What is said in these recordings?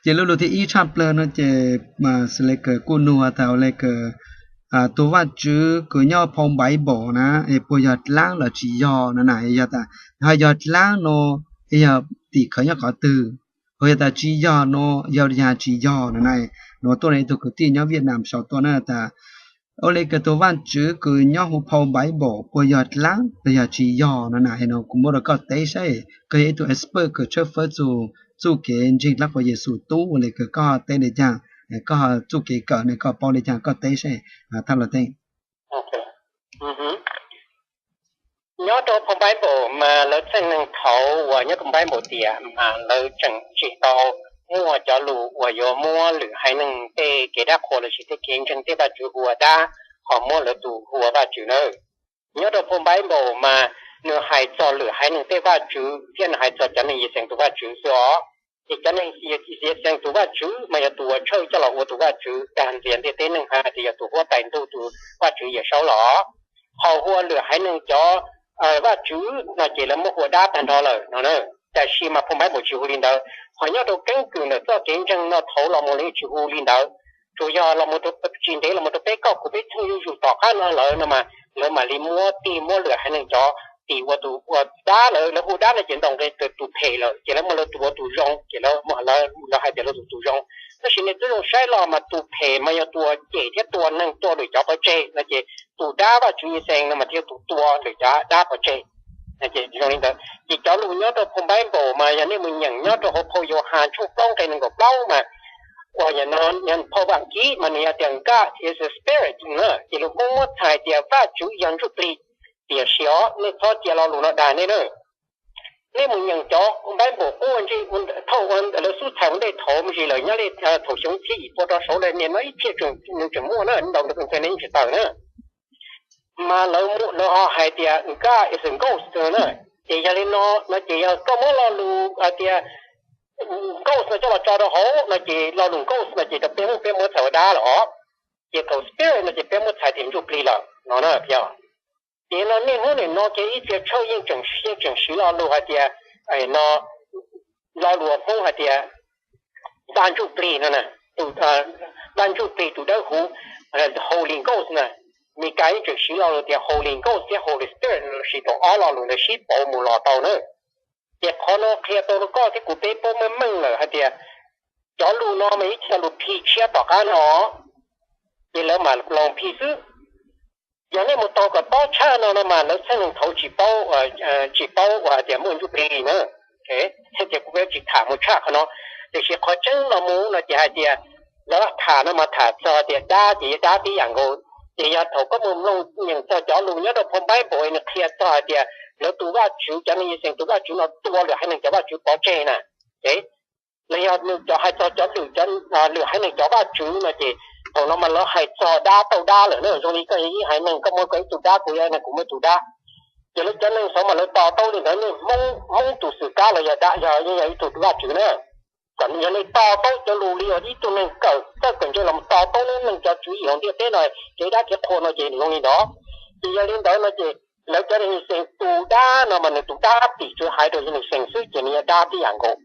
Ces lub lus thib ib tshaj plawg no ces Slater kuj nug tas ua li kws tus Vajtswv kws nyob phau Bible na es puas yog dlaab los tsis yog no na, yog tas ho yog dlaab no yog tim khawv nyob qhov twg, ho yog tas tsis yog no yog li cas tsis yog no na. Nws tuaj ib tug kwv tij nyob Vietnam sau tuaj na tas ua li kws tus Vajtswv kws nyob huv phau Bible puas yog dlaab los yog tsis yog no na, no kuv muab rau koj teb saib, koj yog ib tug expert kws tshawb fawb txug txuj kev ntseeg dlaab qhuas Yexus tub ua li kws koj teb li cas, koj txuj kev kawm ne koj paub li cas koj teb saib. Thaj Los Teej. Nyob rau phau Bible mas lawv txheej neeg thaud uas nyob rau Bible tiam mas lawv tseem tsis tau muaj cov lus uas yuav muab lwm haiv neeg tej kev dab qhuas lossis tej kev ntseeg tej vaj tswv hu ua dab, ho muab lawv tus hu ua vaj tswv nawb. Nyob rau phau Bible mas nws hais txog lwm haiv neeg tej vaj tswv thiab nws hais txog cov neeg Yixees tus vaj tswv xwb os. Ces cov neeg Yixees tus vaj tswv mas yog tus uas tshawj coj los ua tus vaj tswv dag ntxias ntiaj teb neeg hais tias yog tus huab tais ntuj tus vaj tswv Yawm Saub los. Ho hu ua lwm haiv neeg cov vaj tswv no ces lawv muab hu ua dab tag nrho lawm no. Tab sis mas phau Bible tsis hu li ntawd, ho nyob rau keeb kwm ntawm txoj kev ntseeg no thaud los mus lawv yeej tsis hu li ntawd. Tsuas yog los tsis ntev los mus rau peb koj kuv peb txheej zuj zus tom qab no lawm no mas lawv mam li muab tig muab lwm haiv neeg cov tis ua tus ua dab lawm, lawv hu dab no ces ntaus nqi tus phem lawm ces lawv muab lawv tus ua tus zoo ces lawv hais tias lawv tus tus zoo. Tab sis nej twb zoo saib los mas tus phem mas yog tus uas cem thiab tua neeg tua lwm cov pov tseg no ces tus dab vaj tswv Yixees no mas thiaj tus tua lwm cov dab pov tseg. Zoo li ntawd ces cov lus nyob rau phau Bible mas yog nej mus nyeem nyob rau hauv phau Yauhas tshooj plaub nqe nees nkaum plaub mas uas yog phau Vaskib mas nws yog tias God is a spirit na, ces lus Hmoob muab txhais tias Vajtswv yog ntsuj plig. Tiam sis os nej txhob cia lo lus no dag nej na. Nej mus nyeem cov Bible qub ua ntej, thauj lawv xub txhais ua ntej thaud me ntsis lawm nyob li thaum xyoo txhiab yim pua rau saud lawm niaj no ib txhia nws tseem muaj na, ntau ntawd nej tsis tawm na. Mas lawv ho hais tias God is a ghost na. Ces yog li no no ces yog koj muab lo lus hais tias ghost no coj los tso rau hauv no ces lo lus ghost no ces rau peb Hmoob peb muab txhais ua dab lawm os. Ces thaum spirit no ces peb muab txhais tias ntsuj plig lawm no na. Ces no niaj hnub nim no ces ib txhia tshawj yeej tseem yeej tseem siv lo lus hais tias no lo lus Hmoob hais tias Vaj Ntsuj Plig no, Vaj Ntsuj Plig tus dawb huv, Holy Ghost na. Mes Kas yeej tseem siv lo lus tias Holy Ghost thiab Holy Spirit lossis thaum ob lo lus ntawd sib pauv mus los tau na. Ces qhov no qhia tau rau koj thiab kuv peb paub meej meej lawm hais tias cov lus no mas ib co lus phim tshiab tom qab no, ces lawv mam los phim xwb. Yog nej mus taug kom tob tshaj no no mas lawv txheej neeg thaud tsis paub, tsis paub uas hais tias muaj ntsuj plig na. Ces kuv peb tsis tham mus tshaj qhov no, tiam sis qhov tseeb los mus no ces hais tias lawv tham no mas tham txog tias dab ces yog dab tib yam nkaus. Ces yog thaum koj mus mloog nyeem txog cov lus nyob rau phau Bible nws qhia txog hais tias lawv tus vaj tswv, cov neeg Yixees tus vaj tswv no tua lwm haiv neeg cov vaj tswv pov tseg na. Ces los yog nws cov hais txog cov lwm, lwm haiv neeg cov vaj tswv no ces thaum no mas lawv hais txog dab tauj dab lawm na. Zoo li koj yog ib haiv neeg koj muaj koj ib tug dab, kuv yog neeg kuv muaj ib tug dab. Ces lawv cov neeg xav mas lawv to taub li ntawd, nej Hmoob tus xwm kab los yog dab, yog yeej yog ib tug vaj tswv na. Kom yog nej to taub cov lus li uas ib tug neeg kawm txawj kawm ntse los to taub lub neej cov tswv yim hauv ntiaj teb no, kev dab kev qhua no ces zoo li ntawd. Ces yog li ntawd no ces lawv cov neeg Yixees tus dab no mas nws tus dab tim tswv haiv rau yawg Yixees xwb ces nws yog dab tib yam nkaus.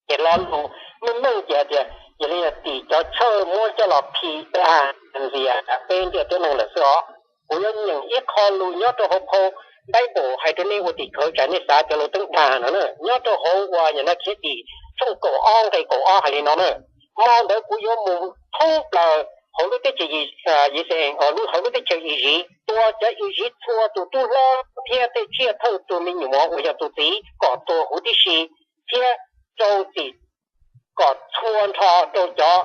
Ces lo lus meej meej ces hais tias yog li yog tim cov tshawj muab coj los phim dag ntxias peb ntiaj teb neeg lawm xwb os. Kuv yuav nyeem ib qho lus nyob rau hauv phau Bible hais rau nej ua tim khawv tsam nej xav cov lus teeb dag no na. Nyob rau hauv uas yog no Khiavdim tshooj kaum ob nqe kaum ob hais li no na: Hmo ntawd kuv yuav mus thoob plaws hauv lub teb chaws Yixees, hauv lub teb chaws Iziv, tua cov Iziv txhua tus tub hlob thiab tej tsiaj thawj tug me nyuam uas yog tus txiv kom tuag huv tib si, thiab rau txim kom txhua nrho rau cov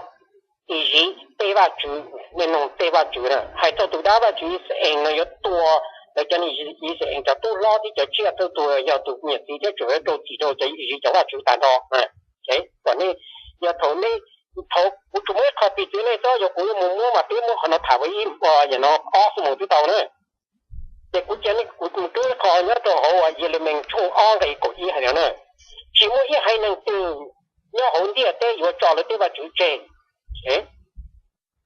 Iziv tej vaj tswv. Nej noog tej vaj tswv na, hais txog tus dab vaj tswv Yixees no yuav tua lawv cov neeg Yixees cov tub hlob thiab cov tsiaj thawj tug yog tus niam txiv thiab tseem yuav rau txim rau cov Iziv cov vaj tswv tag nrho. Kom nej, yog thaum nej, thaum kuv tsuas muaj ib qho piv txwv nej txhob, yog kuv yuav mus muab mas peb muab qhov no tham ua ib, yog no ob xuab moos twb tau na. Ces kuv cia nej, kuv mus rub ib qho nyob rau hauv uas Yelemis tshooj ob nqe kaum ib hais tias na: Tsis muaj ib haiv neeg twg nyob hauv ntiaj teb yuav tso lawv tej vaj tswv tseg.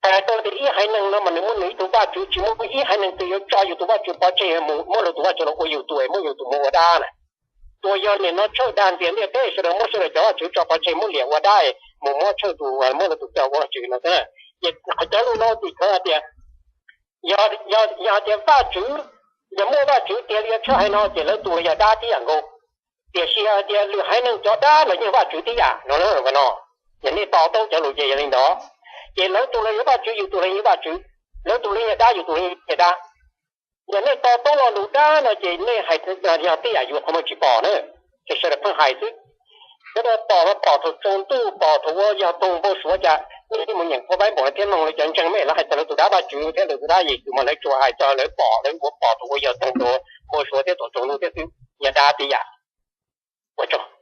Hais tau tias ib haiv neeg no mas nws muaj nws ib tug vaj tswv, tsis muaj ib haiv neeg twg yuav tso yus tus vaj tswv pov tseg mus muab lawv tus vaj tswv los ua yus tus, muab yus tus mus ua dab na. Tsuas yog nim no tshawj dag ntxias ntiaj teb sawv daws muab sawv daws cov vaj tswv tso pov tseg muab liam ua dab, mus muab tshawj tus, muab lawv tus cog ua vajtswv no xwb. Ces qhov cov lus no ces khav hais tias yog, yog tias Vajtswv, yog muaj Vajtswv tiag li yog tshawj hais no ces lawv tus los yog dab tib yam nkaus. Tiam sis yog tias lwm haiv neeg cov dab los yeej Vajtswv tib yam no no. Yog nej to taub cov lus ces yog li ntawd, ces lawv tus los yog Vajtswv, yus tus los yog Vajtswv, lawv tus los yog dab, yus tus los yog dab. Yog nej to taub lo lus dab no ces nej hais yog tib yam yus qhov muag tsis pom na, ces sawv daws pheej hais xwb. Cov no pom mas pom thaum tsaus ntuj, pom thaum ua yog toog npau suav, cas nej mus nyeem phau Bible thiab mloog lawv cov ntseeg, mej lawv hais txog lawv tus dab Vajtswv thiab lawv tus dab Yexus mas lawv tsuas hais txog lawv pom lawv ua pom thaum ua yog toog, npau suav thiab thaum tsaus ntuj thiab xwb, yog dab tib yam. Ua tsaug.